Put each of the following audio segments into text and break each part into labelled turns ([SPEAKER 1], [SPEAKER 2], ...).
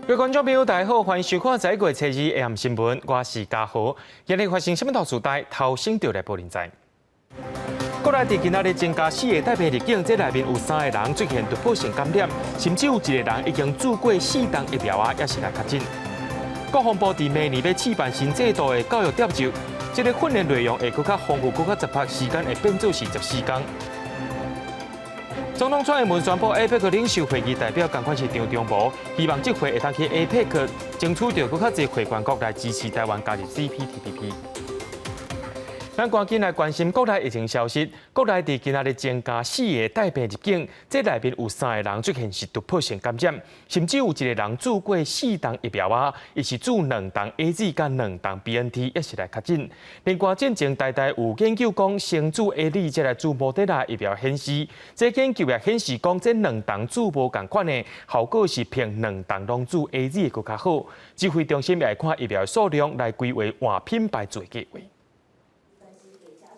[SPEAKER 1] 各位觀眾朋友，大家好，歡迎收看這個月初二 AM 新聞，我是嘉豪。今日發生啥物大事代，頭先就來報您知。國內佇今仔日增加四个帶病入境，這內面有三个人出現突破性感染，甚至有一个人已經注過四劑疫苗啊，猶是來確診。國防部佇明年欲試辦新制度的教育調就，這个訓練內容會閣較豐富、閣較雜拍，時間會變做是14工。總統蔡英文宣布，APEC 領袖會議代表仝款是張忠謀，希望這回會當去 APEC 爭取著閣較濟會員國來支持台灣加入 CPTPP。咱趕緊來關心國內疫情消息。國內佇今仔日增加四个帶病入境，這內面有三个人出現是突破性感染，甚至有一个人注過四劑疫苗啊，伊是注兩劑 AZ 佮兩劑 BNT，猶是來確診。另外，進前台大有研究講，先注 AZ 再來注莫德納疫苗顯示，這研究也顯示講，這兩劑注無仝款的效果是比兩劑攏注 AZ 閣較好。指揮中心也會看疫苗數量來規劃換品牌做計劃。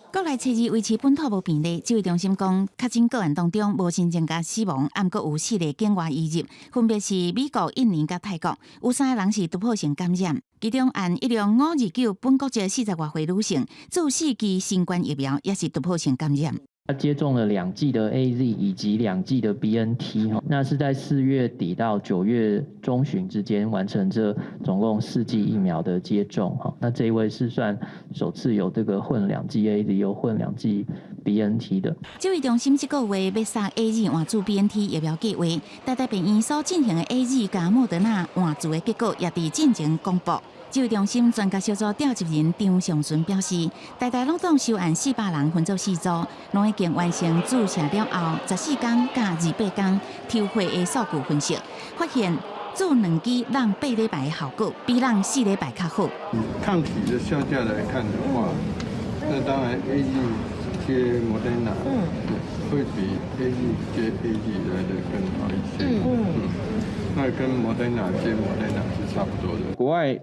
[SPEAKER 2] 國內初二維持本土無病例，指揮中心講，確診個案當中無新增加死亡，毋過有四例境外移入，分別是美國、印尼佮泰國，有三个人是突破性感染，其中案一零五二九本國籍四十外歲女性，注四劑新冠疫苗也是突破性感染。
[SPEAKER 3] 她接種了兩劑的 AZ 以及兩劑的 BNT，那是在4月底到9月中旬之間完成這總共四劑疫苗的接種，哈，那這一位是算首次有這個混兩劑 AZ 又混兩劑 BNT 的。
[SPEAKER 2] 指揮中心這個月欲殺 AZ 換注 BNT 疫苗計劃，台大病院所進行的 AZ 佮莫德納換注的結果也佇進前公布。指揮中心專家小組召集人張尚淳表示，台大攏總收案400人分做四組，攏已經完成注射了後14工佮28工抽血的數據分析，發現注兩劑攏8禮拜的效果，比攏4禮拜較好。
[SPEAKER 4] 抗體的效價來看的話，那當然 AZ 接莫德納會比 AZ 接 AZ 來得更好一些。那跟莫德納接莫德納是差不多的。
[SPEAKER 5] 國外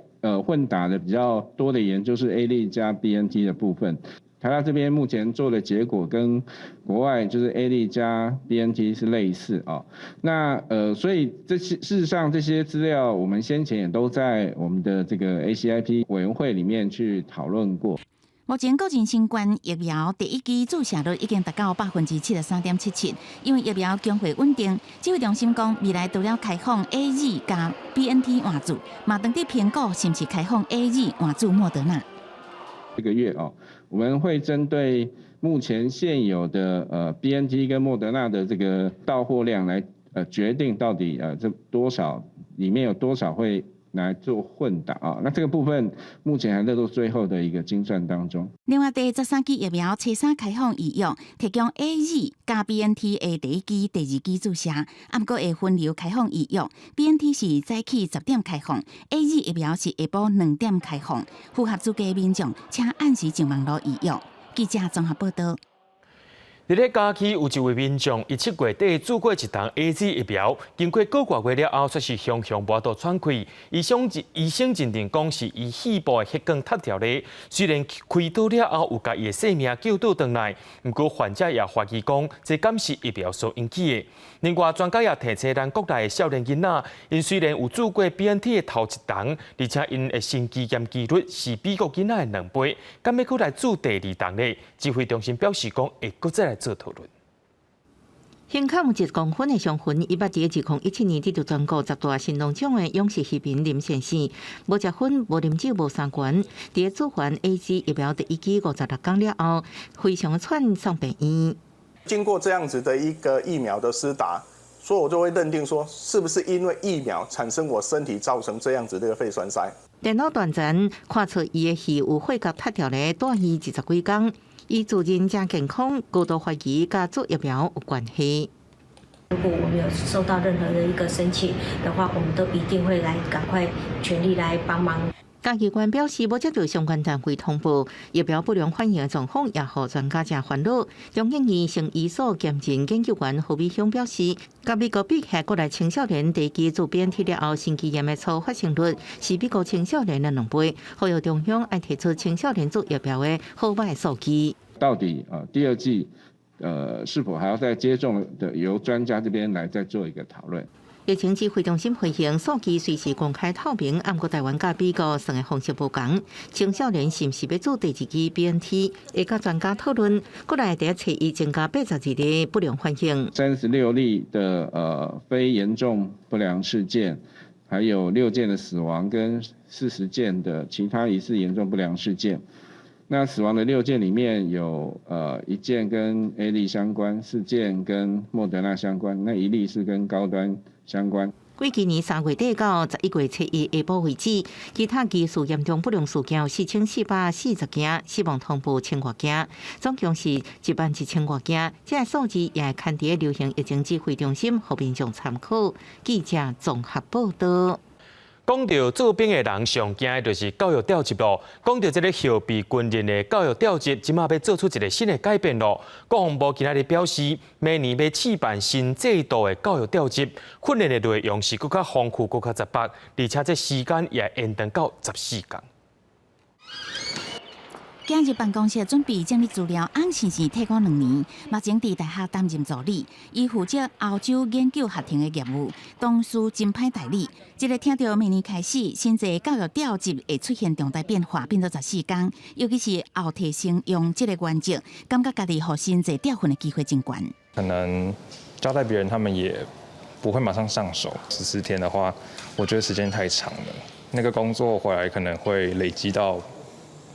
[SPEAKER 5] 混打的比較多的研究是 AZ 加 BNT 的部分，台大這邊目前做的結果跟國外就是 AZ 加 BNT 是類似啊。那所以這些事實上這些資料我們先前也都在我們的這個 ACIP 委員會裡面去討論過。
[SPEAKER 2] 目前個人新冠疫苗第一劑注射率已經達到73.77%，因為疫苗供貨穩定，指揮中心講未來除了開放 AZ 佮 BNT 換注，嘛當佇評估是毋是開放 AZ 換注莫德納。
[SPEAKER 5] 這個月哦，我們會針對目前現有的BNT 跟莫德納的這個到貨量來決定到底這多少裡面有多少會來做混打啊，那這個部分目前還在做最後的一個精算當中。
[SPEAKER 2] 另外，第13劑疫苗初三開放預約，提供 AZ 佮 BNT 的第一劑、第二劑注射，毋過會分流開放預約。BNT 是早起10點開放，AZ 疫苗是下晡2點開放，符合資格民眾請按時上網路預約。記者綜合報道。
[SPEAKER 1] 佇咧嘉義有一位民眾，伊7月底注過一劑 AZ 疫苗，經過個外月了後，卻是雄雄無法度喘氣。醫生認定講是伊肺部的血管脫掉咧。雖然開刀了後有共伊的性命救倒轉來，毋過患者也懷疑講，這敢是疫苗所引起的。另外，專家也提醒咱國內的少年囡仔，𪜶雖然有注過 BNT 的頭一劑，而且𪜶的心肌炎幾率是美國囡仔的兩倍，敢欲閣來注第二針咧？指揮中心表示講，會閣再來做討論。
[SPEAKER 6] 胸口有1公分的傷痕，伊捌佇2017年得著全國十大神農獎的勇士漁民林先生，無食薰、無啉酒、無相關，佇注完 AZ 疫苗第一劑56工了後，非常喘送病院。
[SPEAKER 7] 經過這樣子的一個疫苗的施打，所以我就會認定說，是不是因為疫苗產生我身體造成這樣子的個肺栓塞？
[SPEAKER 6] 電腦斷層看出伊的肺有血管脫掉咧，住院20幾工。伊自認誠健康，高度懷疑佮注疫苗有關係。
[SPEAKER 8] 如果我們有收到任何的一個申請的話，我們都一定會來趕快全力來幫忙。
[SPEAKER 6] 嘉義縣表示，無接到相關單位通報疫苗不良反應的狀況，也予專家誠煩惱。中研院生醫所兼任研究員何美鄉表示，佮美國比起國內青少年第一劑注 BNT 了後，心肌炎的初發生率是美國青少年的兩倍，呼籲中央愛提出青少年注疫苗的好䆀數據。
[SPEAKER 5] 到底第二劑是否還要再接種的，由專家這邊來再做一個討論。
[SPEAKER 6] 疫情指揮中心回應數據隨時公開透明，毋過台灣佮美國算的方式無仝。青少年是毋是欲注第二劑 BNT？會佮專家討論，閣來第初一增加82例不良反應。
[SPEAKER 5] 36例的非嚴重不良事件，還有6件的死亡跟40件的其他疑似嚴重不良事件。那死亡的6件裡面有1件跟 AZ 相關，4件跟莫德納相關，那1例是跟高端相關。
[SPEAKER 6] 過今年3月底到11月初一下晡為止，其他疑似嚴重不良事件有4440件，死亡通報千外件，總共是11,000外件。這个數字也會刊佇流行疫情指揮中心，予民眾參考。記者綜合報道。
[SPEAKER 1] 講到做兵的人，上驚的就是教育調集囉。講到這个後備軍人的教育調集，這馬欲做出一个新的改變囉。國防部今仔日表示，明年欲試辦新制度的教育調集，訓練的內容是閣較豐富、閣較雜百，而且這時間也延長到14工。
[SPEAKER 2] 今日辦公室準備整理資料，翁倩倩退伍2年，目前佇大學擔任助理，伊負責歐洲研究學程的業務，同事真歹代理。這个聽著明年開始，新制教育調集會出現重大變化，變做14工，尤其是後提升用這个原則，感覺家己予新制調訓的機會真懸。
[SPEAKER 9] 可能交代別人，他們也不會馬上上手。14天的話，我覺得時間太長了，那個工作回來可能會累積到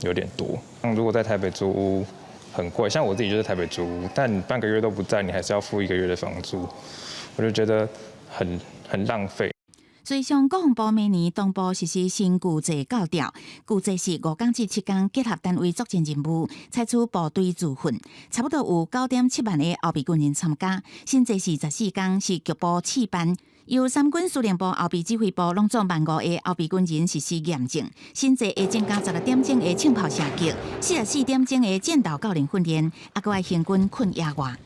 [SPEAKER 9] 有點多。如果在台北租屋很貴，像我自己就是台北租屋，但你半個月都不在，你還是要付一個月的房租，我就覺得很浪費。
[SPEAKER 2] 隨上國防部明年同步實施新舊制教調，舊制是5工至7工結合單位作戰任務，採取部隊駐訓，差不多有9.7萬个後備軍人參加。新制是14工，是局部試辦，由三軍司令部後備指揮部攏總15,000个後備軍人實施驗證。新制會增加16點鐘的槍炮射擊，44點鐘的戰鬥教練訓練，猶閣愛行軍睏野外。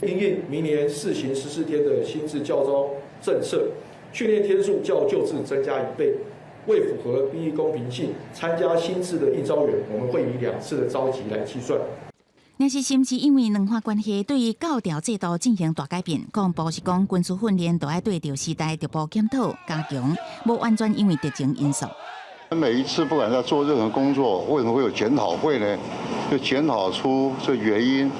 [SPEAKER 10] 因應明年試行14天的新制教召政策，訓練天數較舊制增加1倍，為符合兵役公平性，參加新制的應召員，我們會以兩次的召集來計算。
[SPEAKER 2] 若是甚至因為兩岸關係對於教調制度進行大改變，國防部是講軍事訓練都愛對著時代逐步檢討加強，無完全因為敵情因素。
[SPEAKER 11] 每一次不管在做任何工作，為什麼會有檢討會呢？就檢討出這原因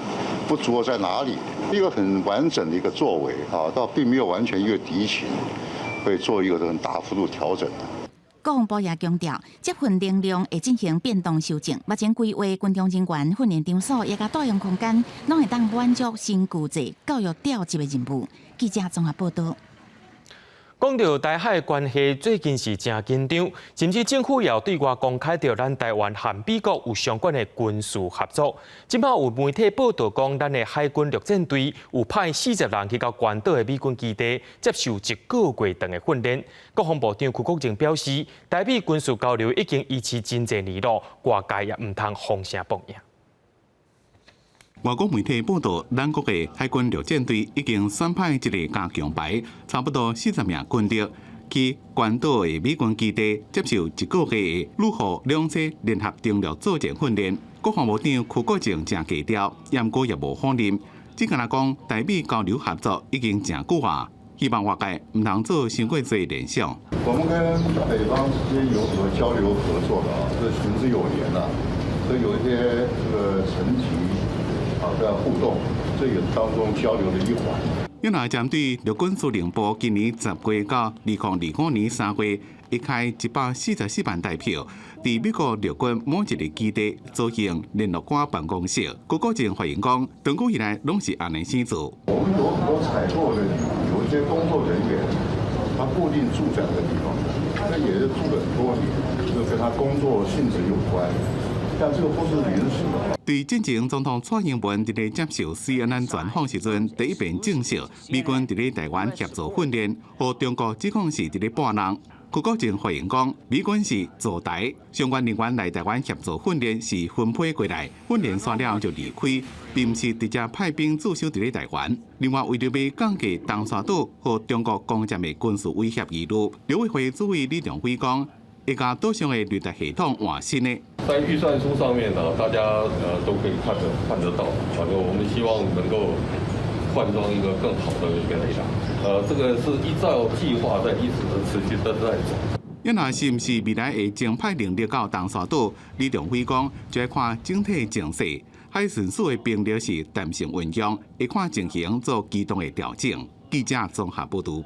[SPEAKER 11] 不足在哪裡，一個很完整的一個作為啊，倒並沒有完全因為敵情會做一個很大幅度調整的。
[SPEAKER 2] 國防部也強調，集訓能量會進行變動修正。目前規劃軍中人員訓練場所，以及多用空間，攏會當滿足新舊制教育調集的任務。記者綜合報道。
[SPEAKER 1] 講到台海關係最近是誠緊張，甚至政府也有對外公開著咱台灣和美國有相關的軍事合作。這擺有媒體報道講，咱的海軍陸戰隊有派40人去到關島的美軍基地接受一個月長的訓練。國防部長邱國正表示，台美軍事交流已經維持真濟年囉，外界也毋通風聲報應。
[SPEAKER 12] 外國媒體報道，咱國的海軍陸戰隊已經選派一个加強排，差不多40名軍力去關島的美軍基地接受一個月的陸海兩棲聯合登陸作戰訓練。國防部長邱國正誠低調，毋過也無否認，只干焦講台美交流合作已經誠久啊，希望外界毋通做傷過濟聯想。
[SPEAKER 11] 我們跟北方之間有很多交流合作的啊，這行之有年啦，所以有一些這個層級啊在互動，這也是當中交流的一環。
[SPEAKER 12] 另外，針對陸軍司令部今年10月到2025年3月，一開144萬台票，佇美國陸軍某一个基地組成聯絡官辦公室。邱國正回應講，長久以來攏是按呢生做。
[SPEAKER 11] 我們有很多採購的，有一些工作人員，他固定住在這個地方，那也是住了很多年，就跟他工作性質有關。但這個不是臨時的。
[SPEAKER 12] 對進前總統蔡英文佇咧接受 CNN 專訪時陣，第一遍證實美軍佇咧台灣協助訓練，予中國指控是佇咧撥弄。邱國正回應講，美軍是駐台相關人員來台灣協助訓練是分批過來，訓練煞了就離開，並毋是直接派兵駐守佇咧台灣。另外，為著欲降低東沙島予中國攻佔的軍事威脅疑慮，陸委會主委李仲輝講，會共島上的雷達系統換新的。
[SPEAKER 13] 在預算書上面呢，大家都可以看得到。反正我們希望能夠換裝一個更好的一個雷達。這個是依照計劃在一直持續的在走。
[SPEAKER 12] 伊若是毋是未來會增派人力到東沙島？李仲輝講，就愛看整體情勢。海巡署的兵力是彈性運用，會看情形做機動的調整。記者綜合報導。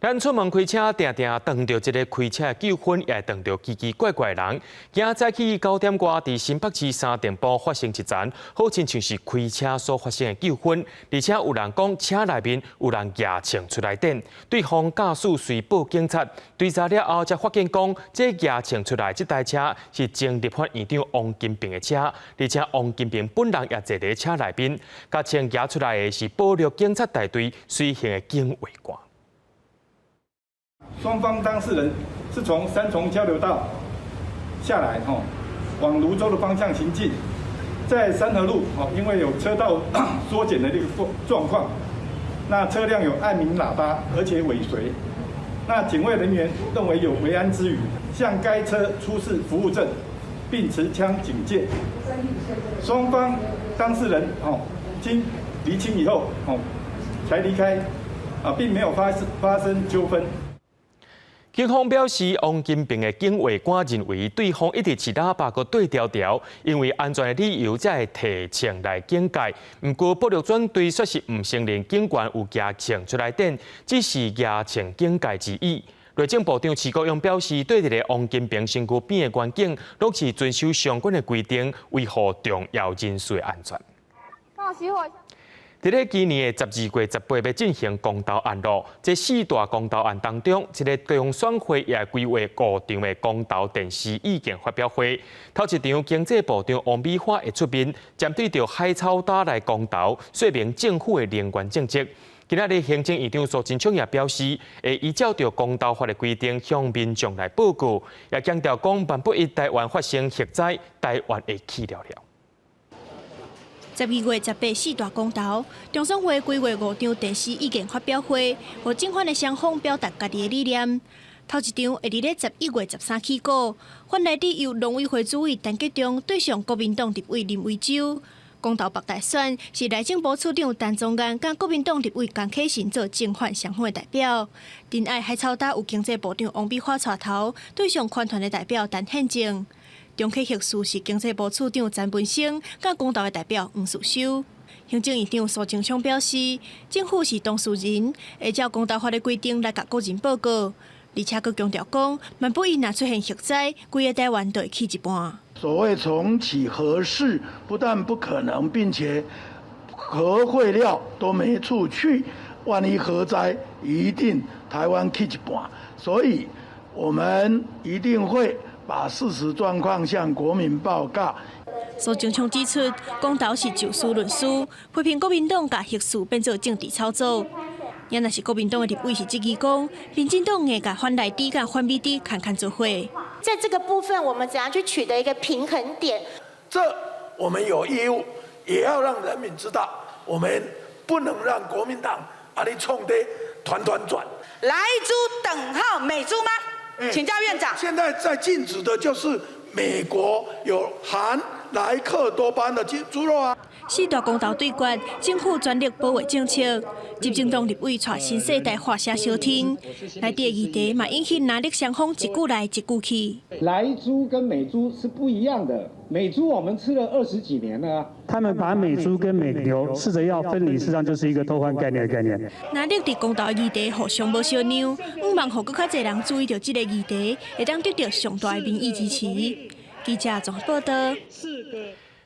[SPEAKER 1] 咱出門開車，定定碰著一个開車的糾紛，也會碰著奇奇怪怪的人。今仔早起9點外，佇新北市三重埔發生一層，好親像是開車所發生的糾紛，而且有人講車內面有人舉槍出來電，對方駕駛隨報警察追查了後，才發現講這舉槍出來這台車是前立法院長王金平的車，而且王金平本人也坐佇車內面，共槍舉出來的是保六警察大隊隨行的警衛官。
[SPEAKER 14] 雙方當事人是從三重交流道下來，吼，往蘆洲的方向行進，在三和路，吼，因為有車道縮減的這個狀況，那車輛有按鳴喇叭，而且尾隨，那警衛人員認為有維安之虞，向該車出示服務證，並持槍警戒。雙方當事人，吼，經釐清以後，吼，才離開，啊，並沒有發生糾紛。
[SPEAKER 1] 警方表示，王金平的警衛官認為對方一直持喇叭閣對調調，因為安全的理由才會提槍來警戒。毋過，保六專隊卻是毋承認警員有舉槍出來電，只是舉槍警戒而已。內政部長徐國勇表示，對這个王金平身軀邊的員警，攏是遵守相關的規定，維護重要人士的安全。佇咧今年的12月18欲進行公投案囉，這四大公投案當中，這个中選會也規劃五場的公投電視意見發表會。頭一場經濟部長王美花會出面，針對著海草礁來公投，說明政府的能源政策。今仔日行政院長蘇貞昌也表示，會依照著公投法的規定向民眾來報告，也強調講，萬不一台灣發生核災，台灣會去了了。
[SPEAKER 15] 12月18四大公投，中選會規劃五場電視意見發表會，予正反的雙方表達家己的理念。頭一場會佇咧11月13起鼓，反內底由農委會主委陳吉仲對上國民黨立委林為洲。公投北大選是內政部次長陳宗彥佮國民黨立委江啟臣做正反雙方的代表。仁愛海草礁有經濟部長王美花帶頭對上環團的代表陳憲政。中墘核四是經濟部次長陳文生，佮公投的代表黃士修。行政院長蘇貞昌表示，政府是當事人，會照公投法的規定來共國人報告。而且閣強調講，萬不一若出現核災，規个台灣就會去一半。
[SPEAKER 16] 所謂重啟核四，不但不可能，並且核廢料都沒處去，萬一核災，一定台灣去一半。所以，我們一定會把事實狀況向國民報告。
[SPEAKER 15] 蘇貞昌指出，公投是就事論事，批評國民黨共核四變做政治炒作。也若是國民黨的立委是質疑講，民進黨會共反萊豬佮反美豬牽牽做伙。
[SPEAKER 17] 在這個部分，我們怎樣去取得一個平衡點？
[SPEAKER 16] 這我們有義務，也要讓人民知道，我們不能讓國民黨把你衝得團團轉。
[SPEAKER 18] 萊豬等號美豬嗎？請教院長。
[SPEAKER 16] 現在在禁止的就是美國有含萊克多巴胺的豬肉啊。
[SPEAKER 15] 四大公投對決，政府全力保衛政策。執政黨立委帶新世代發聲相挺，內底的議題嘛引起藍綠雙方一句來一句去。
[SPEAKER 19] 萊豬跟美豬是不一樣的，美豬我們吃了20幾年了。
[SPEAKER 20] 他們把美豬跟美牛試著要分離，事實上就是一個偷換概念的概念。
[SPEAKER 15] 藍綠佇公投議題互相無相讓，向望予閣較濟人注意著這個議題，會當得著上大的民意支持。記者綜合報導。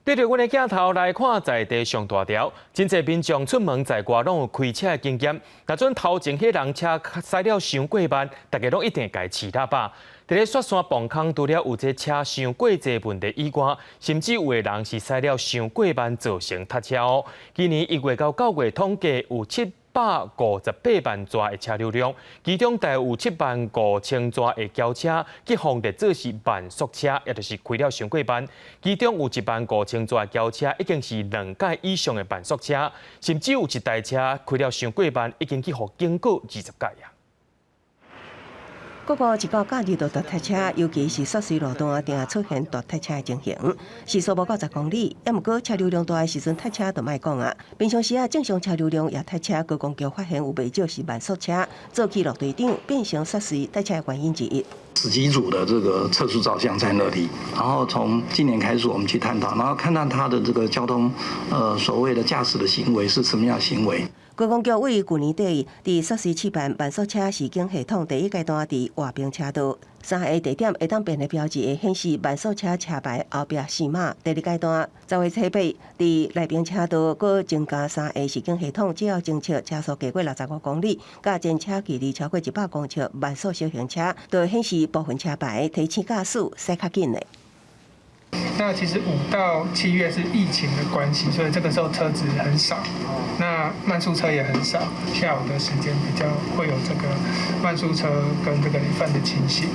[SPEAKER 1] 對著阮的鏡頭來看，在地上大條，真濟民眾出門在外攏有開車的經驗。若準頭前彼人車駛了傷過慢，大家攏一定會共揤喇叭。佇咧雪山磅空，除了有這車傷過濟問題以外，甚至有的人是駛了傷過慢造成塞車哦。今年1月到9月統計有758萬逝的車流量，其中大約有7萬5千逝的轎車，去予列做是慢速車，也就是開了傷過慢。其中有1萬5千逝的轎車已經是兩擺以上的慢速車，甚至有一台車開了傷過慢，已經去予警告20擺啊。
[SPEAKER 21] 各國一到假日就大塞車，尤其是雪隧路段，定出現大塞車的情形。時速無到10公里，抑毋過車流量大的時陣塞車就莫講啊。平常時啊，正常車流量也塞車，高公局發現有袂少是慢速車，做記錄隊長變成雪隧塞車的原因之一。
[SPEAKER 22] 十幾組的這個測速照相在那裡，然後從今年開始我們去探討，然後看看他的這個交通，所謂的駕駛的行為是什麼樣行為。
[SPEAKER 21] 高公局為舊年底佇雪隧試辦慢速車示警系統第一階段佇外爿車道三个地點會當辨的標誌會顯示慢速車車牌後壁四碼。第二階段10月初八佇內爿車道閣增加三个示警系統，只要偵測車速低過65公里，佮前車距離超過100公尺慢速小型車，就會顯示部分車牌，提醒駕駛駛較緊的。
[SPEAKER 23] 那其實5到7月是疫情的關係，所以這個時候車子很少，那慢速車也很少。下午的時間比較會有這個慢速車跟這個累犯的情形。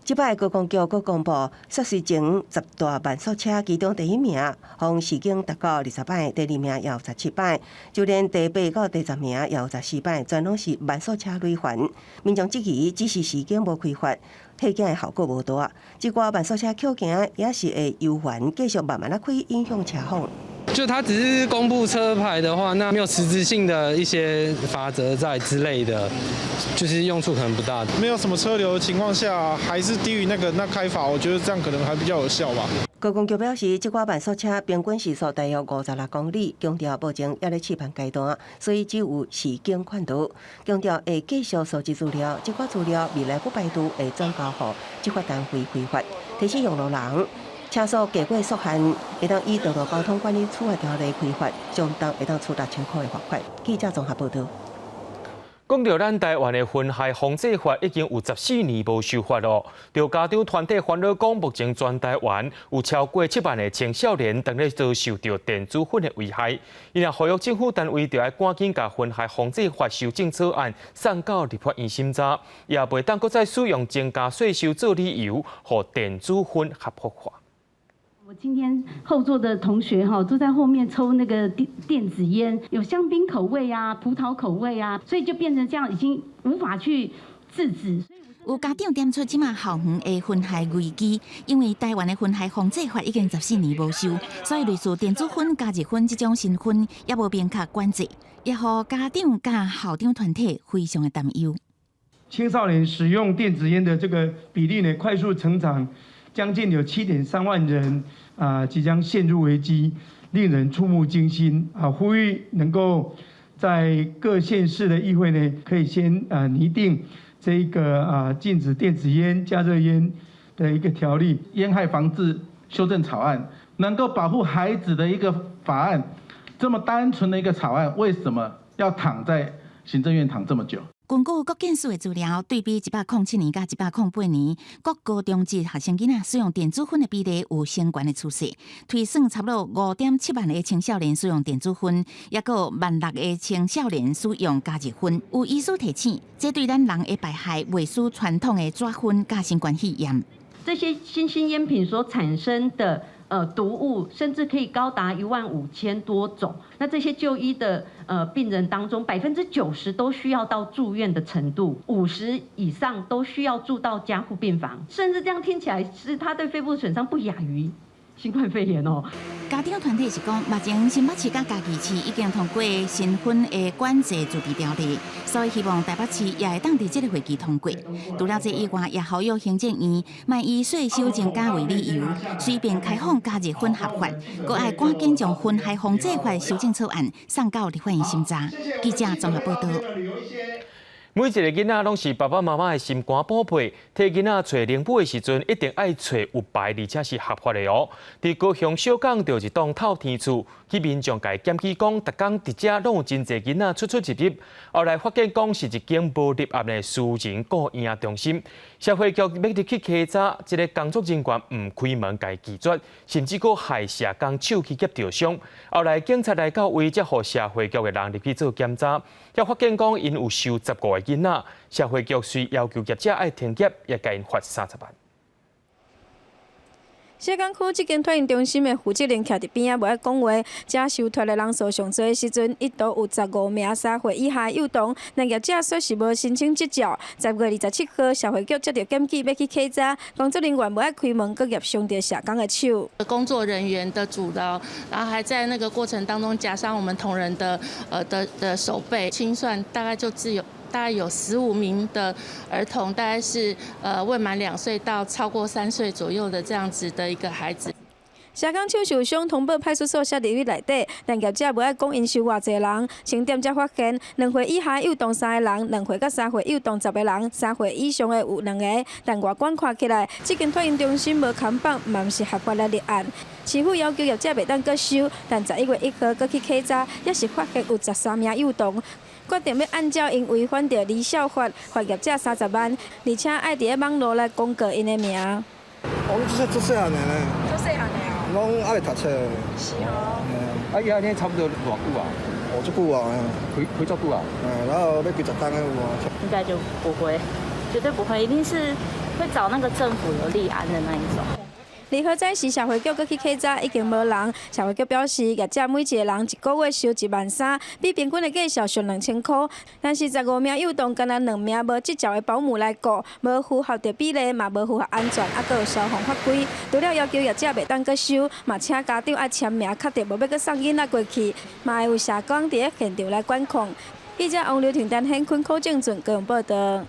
[SPEAKER 21] 這擺高公局閣公布，雪隧前十大慢速車，其中第一名予示警達到20擺，第二名也有17擺，就連第八到第10名也有14擺，全攏是慢速車累犯。民眾質疑，只是示警無開罰，提警的效果無大。這寡慢速車抾行也是會猶原繼續慢慢仔開，影響車況。
[SPEAKER 24] 就他只是公布車牌的話，那沒有實質性的一些罰則在之類的，就是用處可能不大。
[SPEAKER 25] 沒有什麼車流的情況下，還是低於那個那開罰，我覺得這樣可能還比較有效吧。
[SPEAKER 21] 高公局表示，這寡慢速車平均時速大約56公里，強調目前猶咧試辦階段，所以只有示警勸導。強調會繼續收集資料，這寡資料未來不排除會轉交予執法單位開罰，提醒用路人。車速低過速限，會當依道路交通管理處罰條例開罰，相當會當處6000塊的罰款。記者綜合報道。
[SPEAKER 1] 講著咱台灣的薰害防制法已經有14年無修法咯。著家長團體煩惱講，目前全台灣有超過7萬个青少年當咧遭受著電子薰的危害。𪜶若呼籲政府單位著愛趕緊共薰害防制法修正草案送到立法院審查，也袂當閣再使用增加稅收做理由，予電子薰合法化。
[SPEAKER 26] 我今天後座的同學哈都在後面抽那個電子菸，有香檳口味啊、葡萄口味啊，所以就變成這樣，已經無法去制止。
[SPEAKER 2] 有家長點出這馬校園的薰害危機，因為台灣的薰害防制法已經十四年無修，所以類似電子薰、加熱薰這種新薰也無明確管制，也予家長佮校長團體非常的擔憂。
[SPEAKER 27] 青少年使用電子菸的這個比例呢，快速成長，將近有7.3萬人啊，即將陷入危機，令人觸目驚心啊！呼籲能夠在各縣市的議會呢，可以先啊擬定這一個啊禁止電子菸、加熱菸的一個條例。
[SPEAKER 28] 菸害防治修正草案能夠保護孩子的一個法案，這麼單純的一個草案，為什麼要躺在行政院躺這麼久？
[SPEAKER 2] 根據國健署的資料，對比107年佮108年，各高中職學生囡仔使用電子薰的比例有升懸的趨勢，推算差不多5.7萬个青少年使用電子薰，抑閣有1.6萬个青少年使用加熱薰。有醫師提醒，這對咱人的排害袂輸傳統的紙薰佮新冠肺炎。
[SPEAKER 29] 這些新興菸品所產生的毒物，甚至可以高達1萬5千多種。那這些就醫的病人當中，90%都需要到住院的程度，50以上都需要住到加護病房，甚至這樣聽起來是他對肺部損傷不亞於新冠肺炎哦。
[SPEAKER 2] 家長團體是講，目前新北市佮嘉義市已經通過新薰的管制自治條例，所以希望台北市也會當佇這個會期通過。除了這以外，也呼籲行政院莫以稅收增加為理由，隨便開放加熱薰合法，閣愛趕緊將薰害防制法修正草案送到立法院審查。記者綜合報道。
[SPEAKER 1] 每一個囡仔攏是爸爸媽媽的心肝寶貝，替囡仔揣靈母的時陣，一定愛揣有牌而且是合法的哦。佇高雄小港就一棟透天厝，去民眾共檢舉講，逐工佇遮攏有真濟囡仔出出入入。後來發現講是一間無立案的私人顧嬰中心，社會局欲入去稽查，這个工作人員毋開門共拒絕，甚至閣害社工手去夾著傷。後來警察來到位，才予社會局的人入去做檢查，才發現講𪜶有收15個囡仔，社會局遂要求業者愛停業，也共𪜶罰30萬。
[SPEAKER 3] 社工區這間托嬰中心的負責人徛佇邊仔，無愛講話。遮收托的人數上濟的時陣，一度有15名3歲以下幼童，但業者說是無申請執照。10月27號，社會局接著檢舉欲去稽查，工作人員無愛開門，閣夾傷著社工的手。
[SPEAKER 4] 工作人員的阻撓，然後還在那個過程當中夾傷我們同仁的手背，清算大概就只有。大概有15名的兒童，大概是未滿2歲到超過3歲左右的這樣子的一個孩子。
[SPEAKER 3] 社工手受傷，通報派出所寫入去內底，但業者無愛講𪜶收偌濟人。清點才發現，2歲以下幼童三个人，2歲到3歲幼童10個人，3歲以上的有兩個。但外觀看起來，這間托嬰中心無看板，嘛毋是合法來立案。市府要求業者袂當閣收，但11月1號閣去稽查，猶是發現有13名幼童。決定欲按照𪜶違反著兒少法，罰業者30萬，而且愛佇咧網路來公告𪜶的名。
[SPEAKER 5] 我們這做細漢的呢，
[SPEAKER 3] 做細漢的哦，
[SPEAKER 5] 攏猶未讀冊。
[SPEAKER 3] 是哦。
[SPEAKER 6] 啊，伊按呢差不多偌久啊？
[SPEAKER 5] 哦，足久啊，
[SPEAKER 6] 開開足久啊？
[SPEAKER 5] 嗯，然後欲幾十冬的有啊。
[SPEAKER 7] 應該就不會，絕對不會，一定是會找那個政府有立案的那一種。
[SPEAKER 3] 二號早時社會局閣去稽查，已經無人。社會局表示，業者每一個人一個月收1萬3，比平均的價數俗2000箍。但是15名幼童，干焦兩名無執照的保姆來顧，無符合著比例，嘛無符合安全，猶閣有消防法規。除了要求業者袂當閣收，嘛請家長愛簽名確定無欲閣送囡仔過去，嘛會有社工佇咧現場來管控。記者王劉婷、陳顯坤、柯正俊高雄報導。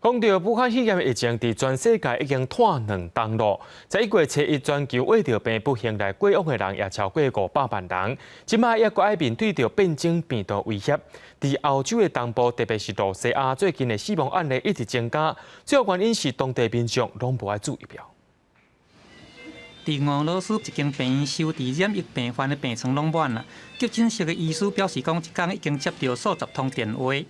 [SPEAKER 1] 講著武漢肺炎疫情，佇全世界已經拖2冬囉。11月初一，全球穢著病不幸來過往的人也超過500萬人。這擺猶閣愛面對著變種病毒威脅。佇歐洲的東部，特別是露西亞，最近的死亡案例一直增加，主要原因是當地民眾攏無愛注疫苗。
[SPEAKER 8] 佇俄羅斯一間病院收治染疫病患的病床攏滿啦。急診室的醫師表示講，這工已經接著數十通電話。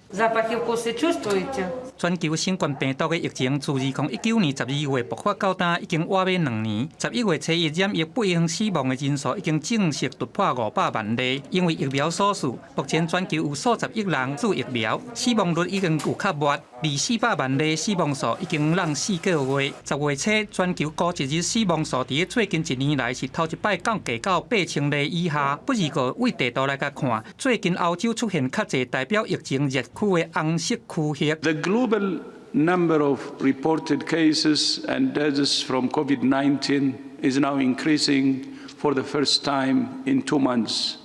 [SPEAKER 8] 全球新冠病毒的疫情自2019年12月爆發到今，已經倚欲2年。11月初一染疫不幸死亡的人數已經正式突破500萬例。因為疫苗所示，目前全球有數十億人注疫苗，死亡率已經有較慢。而400萬例死亡數已經攏4個月。10月初，全球孤一日死亡數佇最近一年來是頭一擺降低到8000例以下。不過對地圖來共看，最近歐洲出現較濟代表疫情熱區的紅色區域。
[SPEAKER 9] The global number of reported cases and deaths from COVID-19 is now increasing for the first time in 2 months,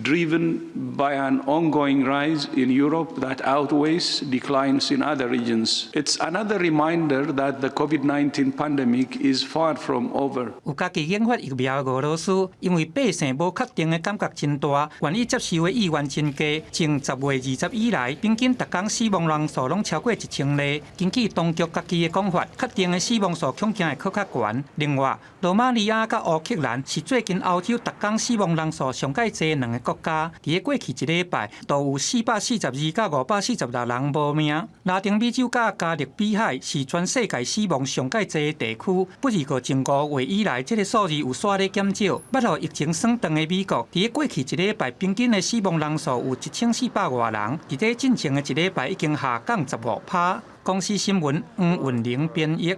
[SPEAKER 9] driven by an ongoing rise in Europe that outweighs declines in other regions. It's another reminder that the COVID-19 pandemic is far from over.
[SPEAKER 8] 有家己研發疫苗的俄羅斯，因為百姓無確定的感覺真大，願意接受的意願真低。從10月20以來，平均逐工死亡人數攏超過1000例。根據當局家己的講法，確定的死亡數恐驚會閣較懸。另外，羅馬尼亞佮烏克蘭是最近歐洲逐工死亡人數上蓋濟兩個國家。佇咧過去一禮拜，都有442佮546人無命。拉丁美洲佮加勒比海是全世界死亡上蓋濟的地區。不過從5月以來，這个數字有煞咧減少。捌予疫情損斷的美國，佇咧過去一禮拜平均的死亡人數有1400外人，佇咧進前的一禮拜已經下降15趴。公視新聞黃雲玲編譯。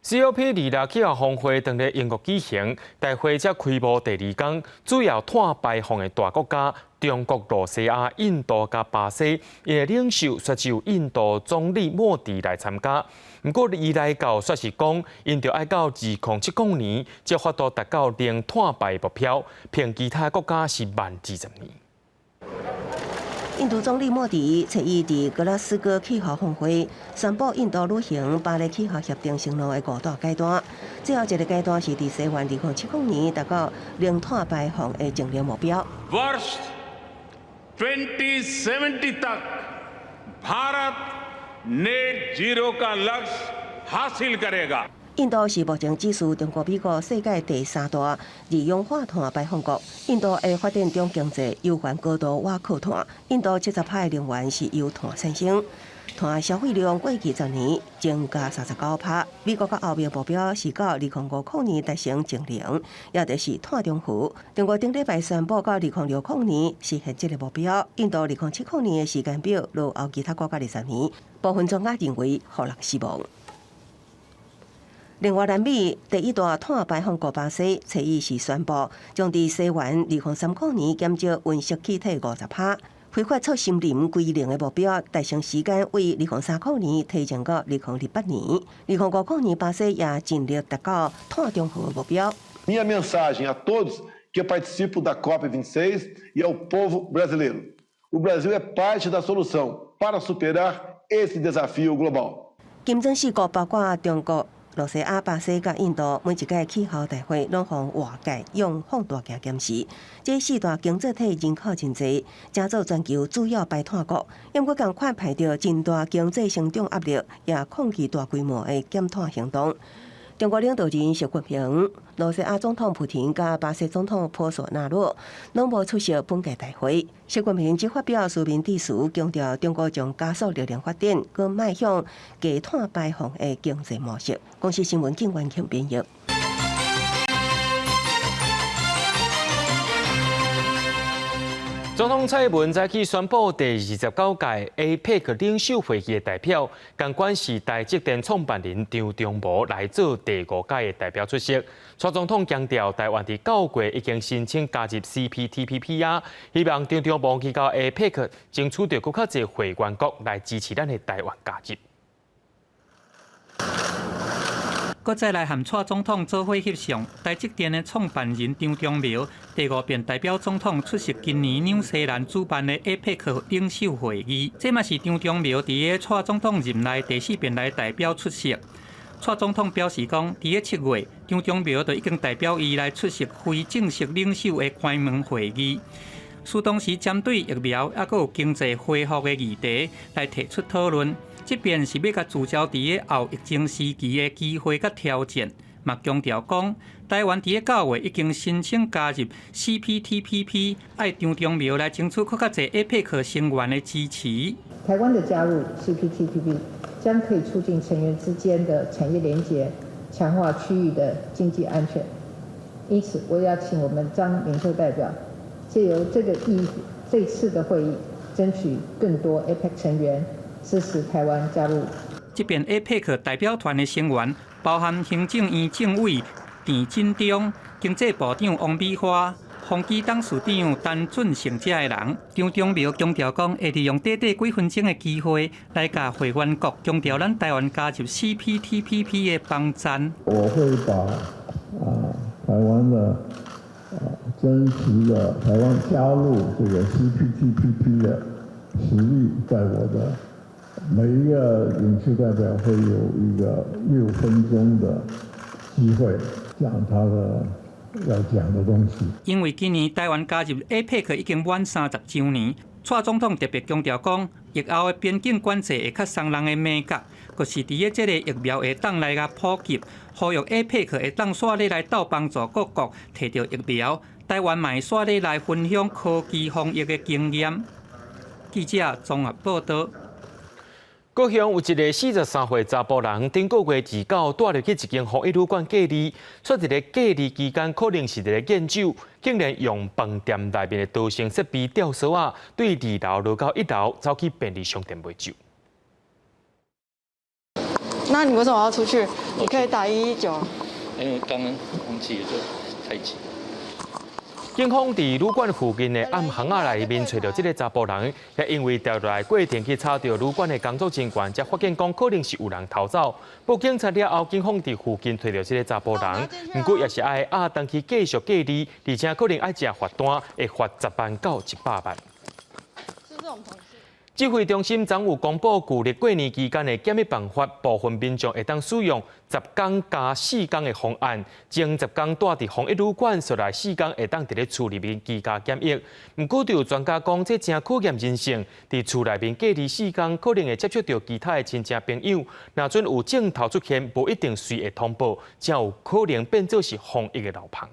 [SPEAKER 1] COP 26氣候峰會當咧英國舉行，大會才開幕第二工，主要碳排放的大國家中國、露西亞、印度佮巴西，𪜶的領袖煞只有印度總理莫迪來參加。毋過伊來到，煞是講，𪜶著愛到2070年，才有法度達到零碳排目標，比其他國家是慢20年。
[SPEAKER 21] 印度總理莫迪初一佇格拉斯哥氣候峰會宣布，印度履行巴黎氣候協定承諾的五大階段。最後一个階段是佇西元2070年達到零碳排放的淨零目標。
[SPEAKER 9] वर्ष 2070 तक Bharat net zero का लक्ष्य हासिल करेगा。
[SPEAKER 21] 印度是目前只輸中國、美國世界第三大二氧化碳排放國。印度的發展中經濟憂煩高度倚靠碳。印度70%的能源是由碳產生，碳消費量過去10年增加39%。美國佮歐盟目標是到2050年達成淨零，也就是碳中和。中國頂禮拜宣布到2060年實現這个目標。印度2070年的時間表落後其他國家20年。部分專家認為予人失望。另外，南美第一大碳排放國巴西，初一時宣布將佇西元2030年減少溫室氣體50%，非法出森林歸零的目標，達成時間為2030年提前到2028年。2050年，巴西也盡力達到碳中和的目標。
[SPEAKER 10] Minha mensagem a todos que participam da COP26 e ao povo brasileiro: o Brasil é parte da solução para superar esse desafio global。
[SPEAKER 21] 金磚四國包括中國、羅西亞、巴西佮印度，每一屆氣候大會攏予外界用放大鏡檢視。這四大經濟體人口真濟，成做全球主要排碳國，毋過仝款排著真大經濟成長壓力，也抗拒大規模的減碳行動。中國領導人習近平、羅西亞總統普廷佮巴西總統波索納洛攏無出席本屆大會。習近平只發表書面致辭，強調中國將加速綠能發展，閣邁向低碳排放的經濟模式。公視新聞景元慶編譯。
[SPEAKER 1] 總統蔡英文早起宣布第29屆 APEC 領袖會議的代表，仝款是台積電創辦人張忠謀來做第五屆的代表出席。蔡總統強調，台灣佇9月已經申請加入 CPTPP 啊，希望張忠謀去到 APEC 爭取著閣較濟會員國來支持咱的台灣加入。
[SPEAKER 8] 閣再來和蔡總統做伙翕相，台積電的創辦人張忠謀第五遍代表總統出席今年紐西蘭主辦的 APEC 領袖會議，這嘛是張忠謀佇咧蔡總統任內第四遍來代表出席。蔡總統表示講，佇咧7月，張忠謀就已經代表伊來出席非正式領袖的關門會議。蘇當時針對疫苗抑閣有經濟恢復的議題來提出討論。這遍是欲共聚焦佇咧後疫情時期的機會佮挑戰，嘛強調講，台灣佇咧9月已經申請加入 CPTPP，愛張忠謀來爭取閣較濟 APEC 成員的支持。
[SPEAKER 11] 台灣的加入 CPTPP 將可以促進成員之間的產業連結，強化區域的經濟安全。因此，我也要請我們張領袖代表，借由這個議這次的會議，爭取更多 APEC 成員支持台灣加入。
[SPEAKER 8] 這遍 APEC 代表團的成員包含行政院政委鄭進中、經濟部長王美花、宏基董事長陳俊誠這个人。張忠謀強調講，會利用短短幾分鐘的機會，來共會員國強調咱台灣加入 CPTPP 的幫贊。
[SPEAKER 12] 我會把台灣的真實的台灣加入這個 CPTPP 的實力，在我的每一個領袖代表會有一個6分鐘的機會講他的要講的東西。
[SPEAKER 8] 因為今年台灣加入 APEC 已經滿30週年，蔡總統特別強調講，疫後的邊境管制會較鬆人的美角，就是佇咧這個疫苗會當來共普及，呼籲 APEC 會當紲咧來鬥幫助各國提著疫苗，台灣嘛會紲咧來分享科技防疫的經驗。記者綜合報道。
[SPEAKER 1] 高雄有一個43歲查埔人，頂個月29帶入去一間防疫旅館隔離，煞佇咧隔離期間可能是佇咧宴酒，竟然用飯店內面的逃生設備吊索仔，對二樓落到一樓，走去便利商店買酒。
[SPEAKER 13] 那你為什麼要出去？你可以打119。
[SPEAKER 14] 因為剛剛空氣就太擠。
[SPEAKER 1] 警方佇旅館附近的暗巷仔內面揣著這个查埔人，也因為掉落來過程去吵著旅館的工作人員，才發現講可能是有人偷走。報警察了後，警方佇附近揣著這个查埔人，毋過也是愛押轉去繼續隔離，而且可能愛食罰單，會罰10萬到100萬。指揮中心昨有公布舊曆過年期間的檢疫辦法，部分民眾會當使用10天加4天的方案，前10天蹛佇防疫旅館，紲來4天會當佇咧厝裡面居家檢疫。毋過，就有專家講，這誠考驗人性，佇厝內面隔離四天，可能會接觸著其他的親戚朋友，若準有症頭出現，無一定隨會通報，誠有可能變做是防疫的漏縫。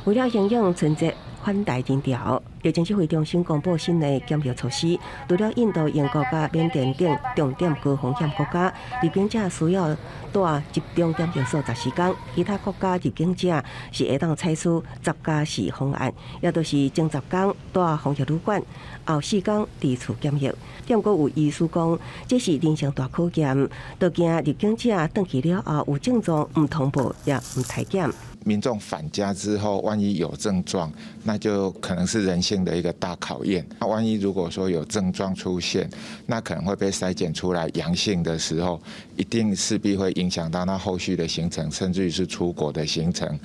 [SPEAKER 21] 為了迎應春節，反台人潮。疫情指揮中心公布新的檢疫措施，除了印度、英國佮緬甸等重點高風險國家，入境者需要蹛集中檢疫所14天，其他國家入境者是會當採取10+4方案，也就是前10天蹛防疫旅館，後4天佇厝檢疫。毋過有醫師講，這是人性大考驗，都驚入境者轉去了後有症狀，毋通報也毋採檢。
[SPEAKER 15] 民眾返家之後，萬一有症狀，那就可能是人性的一個大考驗。那萬一如果說有症狀出現，那可能會被篩檢出來陽性的時候，一定勢必會影響到那後續的行程，甚至於是出國的行程。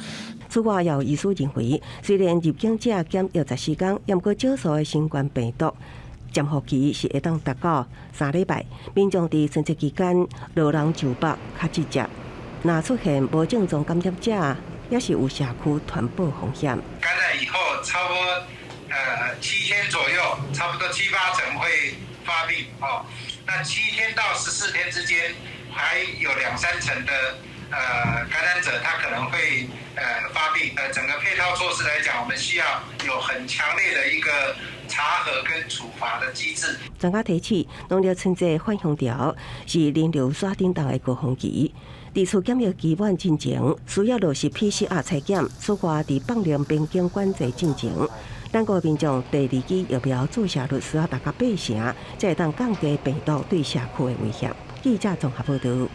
[SPEAKER 21] 此外，也有醫師認為，雖然入境者檢疫14天，毋過少數的新冠病毒潛伏期是會當達到3禮拜。民眾佇春節期間落人就北較直接，若出現無症狀感染者，也是有社區傳播風險。
[SPEAKER 16] 感染以後，差不多7天左右，差不多七八成會發病哦。那7天到14天之間，還有兩三成的感染者，他可能會發病。整個配套措施來講，我們需要有很強烈的一個查核跟處罰的機制。
[SPEAKER 21] 專家提醒，農曆春節返鄉潮是人流徙振動的高峰期。佇厝檢疫期滿進前，需要落實 PCR 採檢。此外，佇放寬邊境管制進前，咱國民眾第二劑疫苗注射率需要達到8成，才會當降低病毒對社區的威脅。記者綜合報導。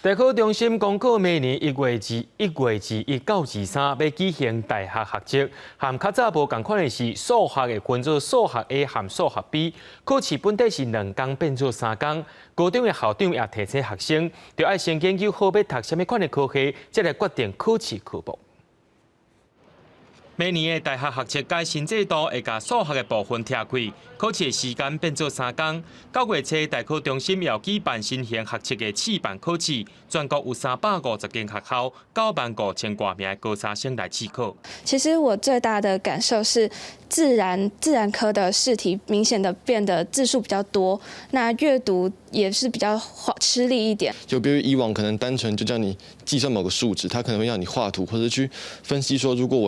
[SPEAKER 1] 大考中心公告，明年1月21到23欲舉行大學學測，和較早無仝款的是數學會分做數學 A 和數學 B，考試本底是2工變做3工。高中的校長也提醒學生，著愛先研究好欲讀啥物款的科系，才來決定考試科目。明年的大學學測改新制度，會共數學的部分拆開，考試的時間變做3工。9月初，大考中心要舉辦新型學測的試辦考試，全國有350間學校，9萬5千外名的高三生來試考。
[SPEAKER 17] 其實我最大的感受是，自然科的試題明顯的變得字數比較多，那閱讀也是比較吃力一點。
[SPEAKER 18] 就比如以往可能單純就叫你計算某個數值，他可能會要你畫圖或者去分析說，如果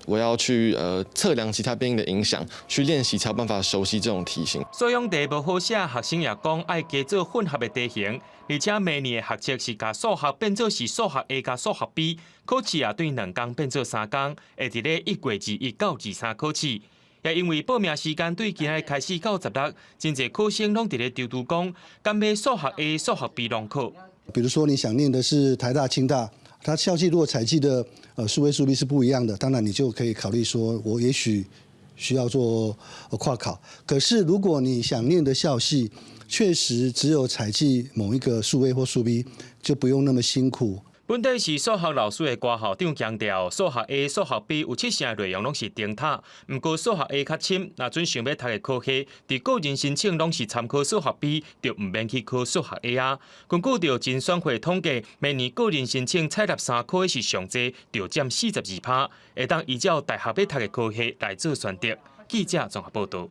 [SPEAKER 18] 我要去測量其他變因的影響，去練習才有辦法熟悉這種題型。
[SPEAKER 1] 素養題無好寫，學生也講愛加做混合的題型，而且明年的學測是共數學變做是數學 A 佮數學 B，考試也對2工變做3工，會佇咧1月21到23考試。也因為報名時間對今仔日開始到16，真濟考生攏佇咧躊躇講，敢欲數學 A、數學 B 攏考。
[SPEAKER 19] 比如說你想念的是台大、清大。它校系如果採計的數 A 數 B 是不一樣的，當然你就可以考慮說，我也許需要做跨考。可是如果你想念的校系確實只有採計某一個數 A 或數 B，就不用那麼辛苦。
[SPEAKER 1] 本底是數學老師的郭校長強調，數學 A、數學 B 有7成內容攏是頂塔，毋過數學 A 較深，若準想欲讀的科系，佇個人申請攏是參考數學 B，就毋免去考數學 A 啊。根據著甄選會統計，明年個人申請採納三科的是上濟，就佔42%，會當依照大學欲讀的科系來做選擇。記者綜合報導。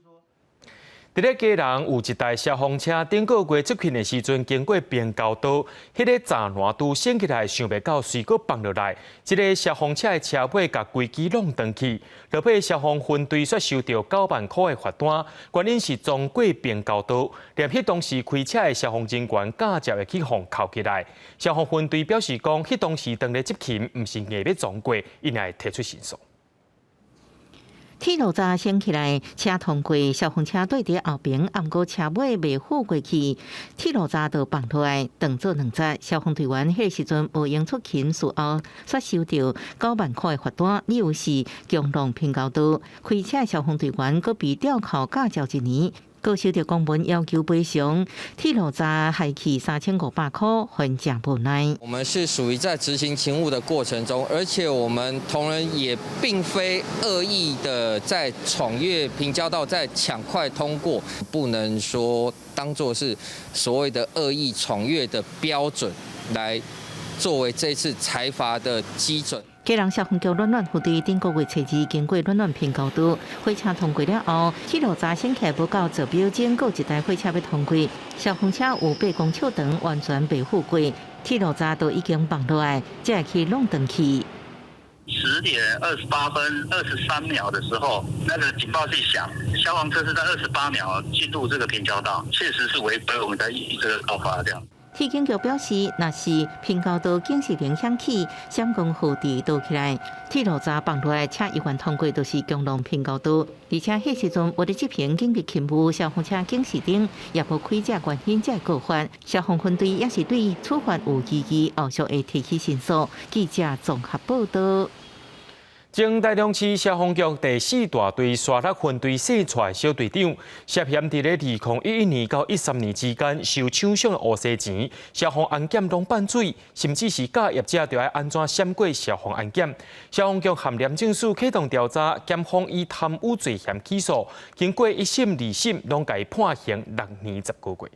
[SPEAKER 1] 佇咧基隆有一台消防車，頂個月出勤的時陣，經過平交道，彼个柵欄拄升起來，想袂到隨閣放落來，這个消防車的車尾共規支挵斷去，落尾消防分隊煞收著9萬箍的罰單，原因是撞過平交道，連彼當時開車的消防人員駕照會去予扣起來。消防分隊表示講，彼當時當咧執勤，毋是硬欲撞過，𪜶會提出申訴。
[SPEAKER 26] 鐵路閘升起來，車通過，消防車對佇後爿，毋過車尾袂赴過去，鐵路閘就放落來，斷做兩截。消防隊員彼个時陣無閒出勤，事後煞收著9萬箍的罰單，理由是強撞平交道。開車消防隊員閣被吊扣駕照一年，閣收著公文要求賠償。鐵路閘害去3500箍，還誠無奈。
[SPEAKER 20] 我們是屬於在執行勤務的過程中，而且我們同仁也並非惡意的在闖越平交道，在搶快通過，不能說當作是所謂的惡意闖越的標準來作為這次裁罰的基準。
[SPEAKER 26] 基隆消防局暖暖分隊頂個月初二經過暖暖平交道，火車通過了後，鐵路閘升起來無夠坐標準，閣有一台火車欲通過，消防車有8公尺長，完全袂赴過，鐵路閘都已經放落來，才會去挵斷去。
[SPEAKER 2] 10點28分23秒的時候，那個警報器響，消防車是在28秒進入這個平交道，確實是違規，我們才依據這個告發這樣。
[SPEAKER 26] 鐵警局表示，若是平交道警示燈響起，閃光號誌倒起來，鐵路閘放落來，車猶原通過，就是共用平交道。而且彼時陣無佇執行緊急勤務，消防車警示燈也無開這原因才會告發。消防分隊也是對處罰有異議，後續會提起申訴。記者綜合報導。
[SPEAKER 1] 前台中市消防局第四大隊沙鹿分隊姓蔡小隊長涉嫌佇咧2011年到13年之間收廠商的烏紗錢，消防安檢攏放水，甚至是教業者著愛按怎閃過消防安檢。消防局和廉政署啟動調查，檢方以貪污罪嫌起訴，經過一審、二審，攏共伊判刑6年10個月。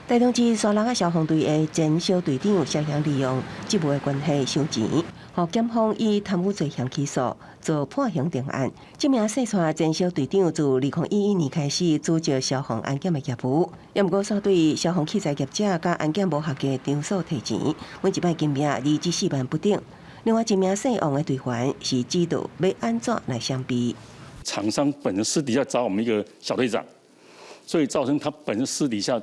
[SPEAKER 21] 台中市沙鹿仔消防隊的前小隊長涉嫌利用職務的關係收錢，予檢方以貪污罪嫌起訴，做判刑定案。這名姓蔡前小隊長自2011年開始主責消防安檢的業務，也毋過煞對消防器材業者佮安檢無合格場所提錢，每一擺金額2至4萬不等。另外一名姓王的隊員是指導欲按怎來閃避。
[SPEAKER 9] 廠商本身私底下找我們一個小隊長，所以造成他本身私底下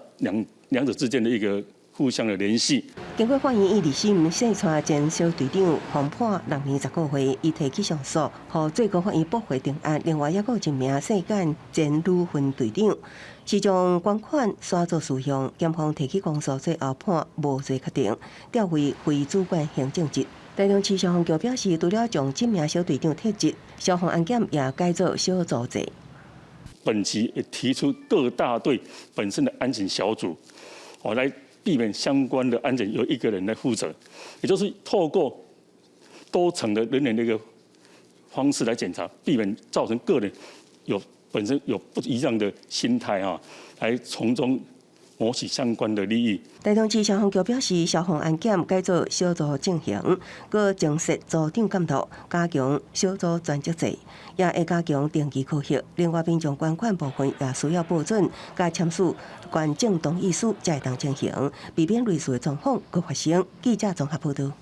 [SPEAKER 9] 兩者之間的一個互相的聯繫。
[SPEAKER 21] 經過法院以二審，姓蔡前小隊長獲判6年10個月，伊提起上訴，予最高法院駁回定案。另外，抑閣有一名姓簡前女分隊長，是將捐款煞做私用，檢方提起公訴，最後判無罪確定，調回非主管行政職。台中市消防局表示，除了將這名小隊長撤職，消防安檢也改做小組制。
[SPEAKER 9] 本局也提出各大隊本身的安檢小組，我來避免相關的安檢由一個人來負責，也就是透過多層的人員的一個方式來檢查，避免造成個人有本身有不一樣的心態啊，來從中謀取相關的利益。
[SPEAKER 21] 台中市消防局表示，消防安檢改做小組進行，閣增設組長監督，加強小組專責制，也會加強定期考核。另外，民眾捐款部分也需要報准，佮簽署捐贈同意書才會當進行，避免類似的狀況閣發生。記者綜合報導。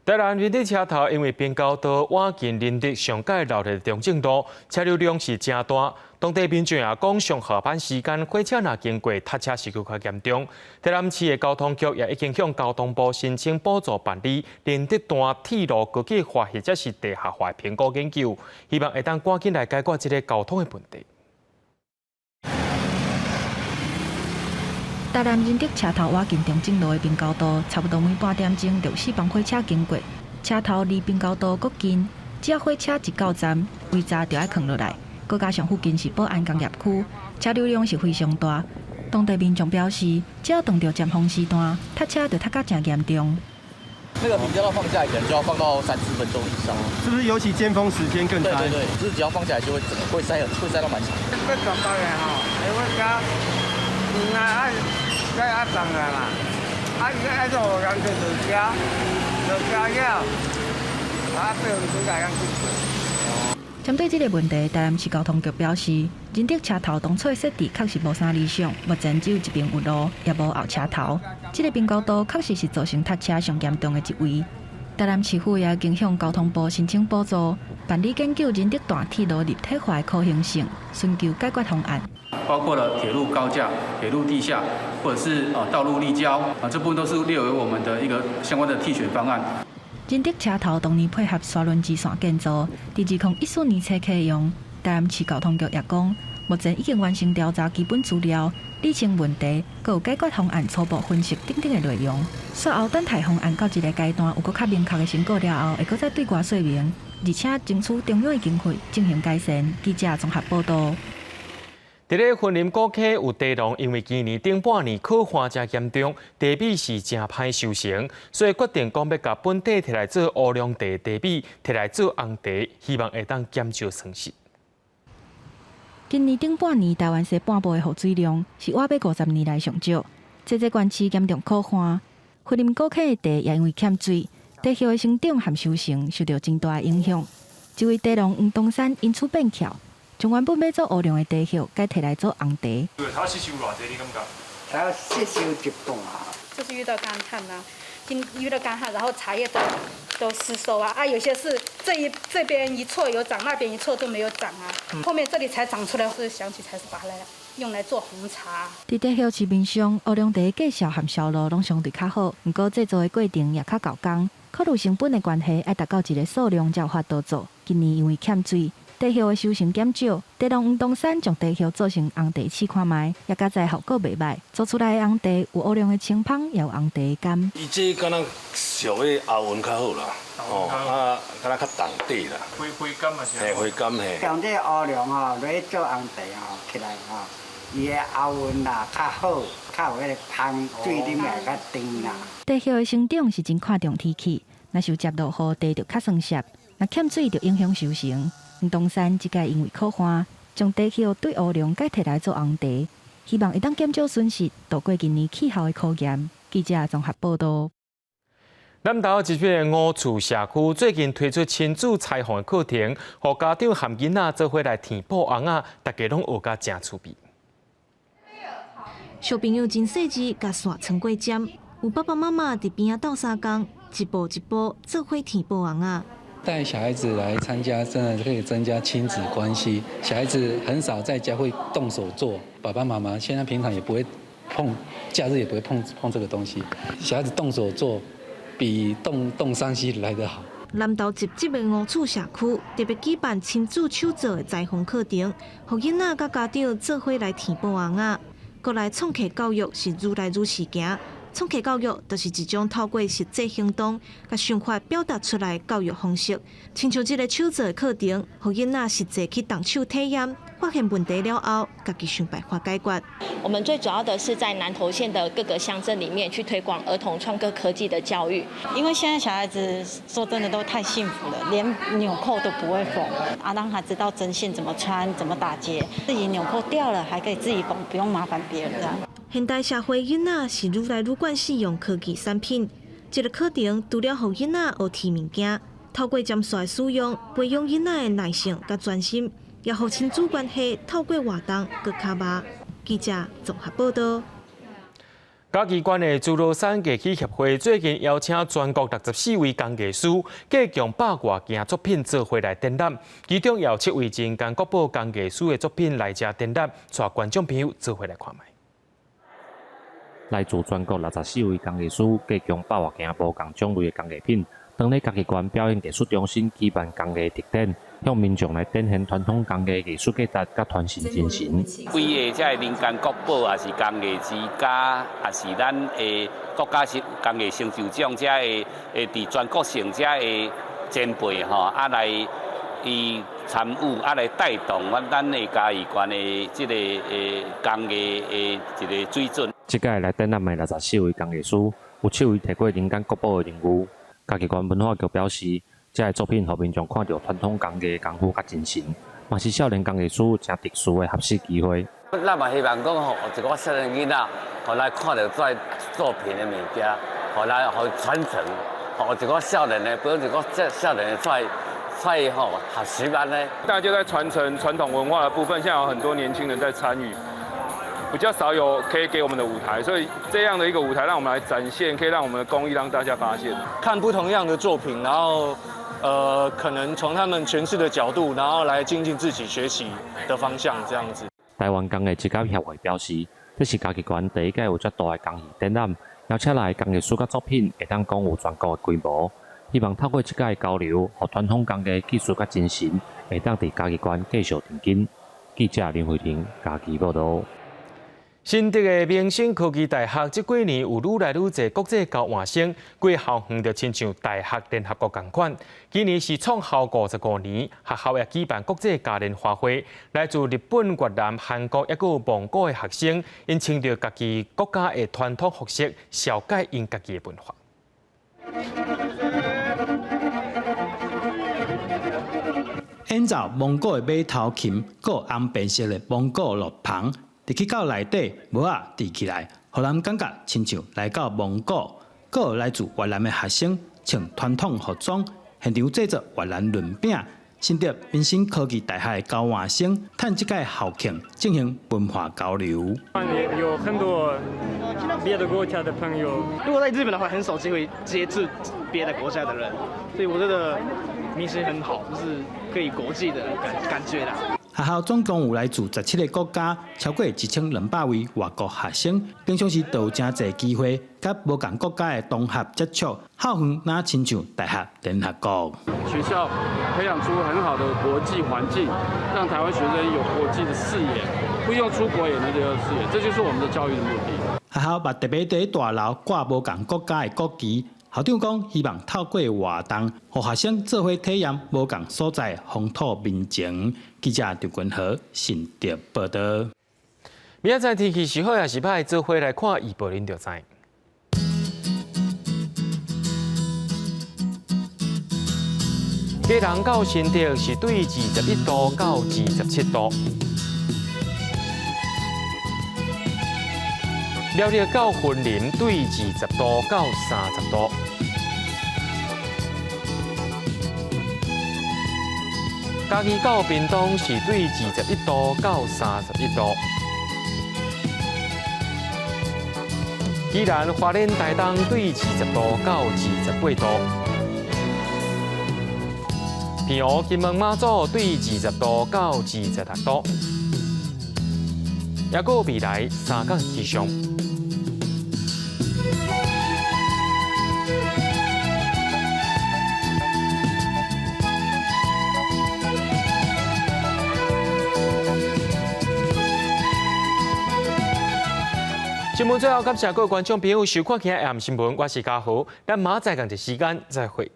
[SPEAKER 1] 台南仁德車頭因為平交道倚近仁德上蓋鬧熱中正路，車流量是誠大。當地民眾也講，上下班時間火車若經過，塞車是閣較嚴重。台南市的交通局也已經向交通部申請補助辦理仁德段鐵路高架化或者是地下化的評估研究，希望會當趕緊來解決這个交通的問題。
[SPEAKER 4] 台南仁德車頭倚近中正路的平交道，差不多每半點鐘就有四班火車經過。車頭離平交道閣近，只要火車一到站，圍閘就愛囥落來。閣加上附近是保安工業區，車流量是非常大。當地民眾表示，只要碰著尖峰時段，塞車就塞甲誠嚴重。
[SPEAKER 22] 那個平交道放下來可能就要放到三四分鐘以上。
[SPEAKER 23] 是不是尤其尖峰時間更塞？
[SPEAKER 22] 對對對，就是只要放下來就會整個會塞，會塞到蠻長。
[SPEAKER 24] 欲上班的吼，火車毋愛愛愛放來嘛，啊愛做人就落車，落車了，啊變成這樣去。
[SPEAKER 4] 針對這個問題，台南市交通局表示，仁德車頭當初的設置確實無啥理想，目前只有一邊有路，也無後車頭。這個平交道確實是造成塞車上嚴重的一位。台南市府也已經向交通部申請補助，辦理研究仁德段鐵路立體化的可行性，尋求解決方案。
[SPEAKER 25] 包括了鐵路高架、鐵路地下，或者是道路立交啊，這部分都是列為我們的一個相關的替選方案。
[SPEAKER 4] 仁德車頭當年配合沙崙支線建造，佇2014年初啟用。台南市交通局也講，目前已經完成調查基本資料、理清問題，閣有解決方案初步分析等等的內容。煞後等待方案到一个階段有閣較明確的成果了後，會閣再對外說明，而且爭取中央的經費進行改善。記者綜合報導。
[SPEAKER 1] 佇咧雲林古溪有茶農，因為今年頂半年洘旱誠嚴重，茶米是誠歹收成，所以決定講欲共本底提來做烏龍茶茶米，提來做紅茶，希望會當減少損失。
[SPEAKER 4] 今年頂半年，台灣西半部的雨水量是倚欲50年來上少，濟濟縣市嚴重洘旱，雲林古溪的茶也因為欠水，茶葉的生長和收成受著真大的影響。這位茶農黃東山因此變巧。將原本欲做烏龍的茶葉，改提來做紅茶。
[SPEAKER 27] 它吸收偌濟？你感覺？
[SPEAKER 24] 它吸收一半。
[SPEAKER 28] 就是遇到乾旱啊，遇到乾旱，然後茶葉都
[SPEAKER 3] 都失收啊！啊，有些是這邊一撮有長，那邊一撮都沒有長啊。後面這裡才長出來，是想起才是把它來用來做紅茶。
[SPEAKER 4] 佇茶葉市面上，烏龍茶價數和銷路攏相對較好，毋過製作的過程也較猴工，考慮成本的關係，愛達到一个數量才有法度做。今年因為欠水，茶葉的收成減少，茶農黃東山將茶葉做成紅茶試看覓，也佳哉效果袂䆀。做出來的紅茶有烏龍的清芳，也有紅茶的甘。
[SPEAKER 5] 伊這敢若俗的喉韻較好啦，哦啊，敢若較重底啦。
[SPEAKER 25] 回回甘嘛是。
[SPEAKER 5] 嘿，回甘嘿。
[SPEAKER 24] 用這個烏龍吼來做紅茶吼，起來吼，伊的喉韻啦較好，較有彼個芳，水啉來較甜啦。
[SPEAKER 4] 茶葉的生長是真看重天氣，若是接落雨，茶就較酸澀；若欠水就影響收成。黃東山這屆因為苦旱，將茶葉對烏龍改提來做紅茶，希望會當減少損失，渡過今年氣候的考驗。記者綜合報導。
[SPEAKER 1] 南投一片五處社區最近推出親子裁縫的課程，予家長和囡仔做伙來填補尪仔，大家攏學甲誠趣味。
[SPEAKER 6] 小朋友真細緻，共線穿過針，有爸爸媽媽佇邊仔鬥相共，一步一步做伙填補尪仔。
[SPEAKER 7] 帶小孩子來參加，真的可以增加親子關係。小孩子很少在家會動手做，爸爸媽媽現在平常也不會碰，假日也不會碰碰這個東西。小孩子動手做，比動動3C 來得好。
[SPEAKER 6] 南投集集的五處社區特別舉辦親子手作的裁縫課程，予囡仔佮家長做伙來填補尪仔。國內創客教育是愈來愈時行。創客教育就是一種透過實際行動，共想法表達出來教育方式。親像這个手作的課程，予囡仔實際去動手體驗，發現問題了後，家己想辦法解決。
[SPEAKER 10] 我們最主要的是在南投縣的各個鄉鎮裡面去推廣兒童創客科技的教育。
[SPEAKER 13] 因為現在小孩子說真的都太幸福了，連紐扣都不會縫，啊，讓他知道針線怎麼穿、怎麼打結，自己紐扣掉了還可以自己縫，不用麻煩別人。
[SPEAKER 6] 現代社會囡仔是愈來愈慣使用科技產品，這个課程除了予囡仔學提物件，透過針線的使用，培養囡仔的耐性佮專心，也予親子關係透過活動閣較密。記者綜合報導。
[SPEAKER 1] 嘉義縣的諸羅山藝起協會最近邀請全國64位工藝師，計共百外件作品做伙來展覽，其中有七位人間國寶工藝師的作品來遮展覽，帶觀眾朋友做伙來看覓。
[SPEAKER 11] 來自全國64位工藝師，計共百外件無仝種類的工藝品，當咧嘉義縣表演藝術中心舉辦工藝特展，向民眾來展現傳統工藝藝術價值佮傳承精神。
[SPEAKER 27] 幾个這个民間國寶，也是工藝之家，也是咱的國家級工藝成就獎，這个佇全國性這个前輩吼，啊來伊參與，啊來帶動阮咱的嘉義縣的這个工藝的一个水準。
[SPEAKER 11] 這屆來展覽的64位工藝師，有七位提過人間國寶的榮譽。嘉義縣文化局表示，這个作品予民眾看著傳統工藝功夫佮精神，嘛是少年工藝師誠特殊的學習機會。
[SPEAKER 28] 咱嘛希望講吼，一寡少年囡仔，予來看著這作品的物件，予來予傳承，予一寡少年的，比如一寡這少年的出來出來吼學習按呢。
[SPEAKER 25] 大家在傳承傳統文化的部分，現在有很多年輕人在參與。比較少有可以給我們的舞台，所以這樣的一個舞台，讓我們來展現，可以讓我們的工藝讓大家發現。
[SPEAKER 29] 看不同樣的作品，然後，可能從他們詮釋的角度，然後來精進自己學習的方向，這樣子。
[SPEAKER 11] 台灣工藝織甲協會表示，這是嘉義縣第一屆有遮大的工藝展覽，邀請來的工藝師佮作品會當講有全國的規模。希望透過這屆交流，予傳統工藝技術佮精神會當佇嘉義縣繼續長根。記者林慧婷嘉義報導。
[SPEAKER 1] 新竹的明星科技大學這幾年有愈來愈濟國際交換生，規校園就親像大學聯合國仝款。今年是創校55年，學校也舉辦國際嘉年華會，來自日本、越南、韓國抑閣有蒙古的學生，𪜶穿著家己國家的傳統服飾，紹介𪜶家己的文化。
[SPEAKER 30] 演奏蒙古的馬頭琴，閣紅白色的蒙古樂棚。入去到內底，帽仔戴起來，予人感覺親像來到蒙古。閣有來自越南的學生穿傳統服裝，現場製作越南潤餅，新竹民生科技大學的交換生，趁這屆校慶進行文化交流。
[SPEAKER 2] 有很多別的國家的朋友。
[SPEAKER 8] 如果在日本的話，很少機會接觸別的國家的人，所以我覺得民生很好，就是可以國際的感覺啦。
[SPEAKER 30] 學校總共有來自17個國家，超過1200位外國學生。平常時都有誠濟機會，佮無仝國家的同學接觸，校園若親像大學聯合國。
[SPEAKER 25] 學校培養出很好的國際環境，讓台灣學生有國際的視野，不用出國也能有視野，這就是我們的教育的目的。
[SPEAKER 30] 學校嘛特別佇大樓掛無仝國家的國旗。校長講，希望透過活動，予學生做伙體驗無仝所在風土民情。記者張君和新竹報導。
[SPEAKER 1] 明仔載天氣是好抑是歹，做伙來看預報恁就知。基隆到新竹是對21度到27度。苗栗到雲林對20度到30度，嘉義到屏東是對21度到31度，宜蘭花蓮台東對20度到28度，澎湖金門馬祖對20度到26度。抑閣未來3工氣象。新聞最後感謝各位觀眾朋友收看今仔暗新聞，我是嘉豪，咱明仔載仝一時間再會。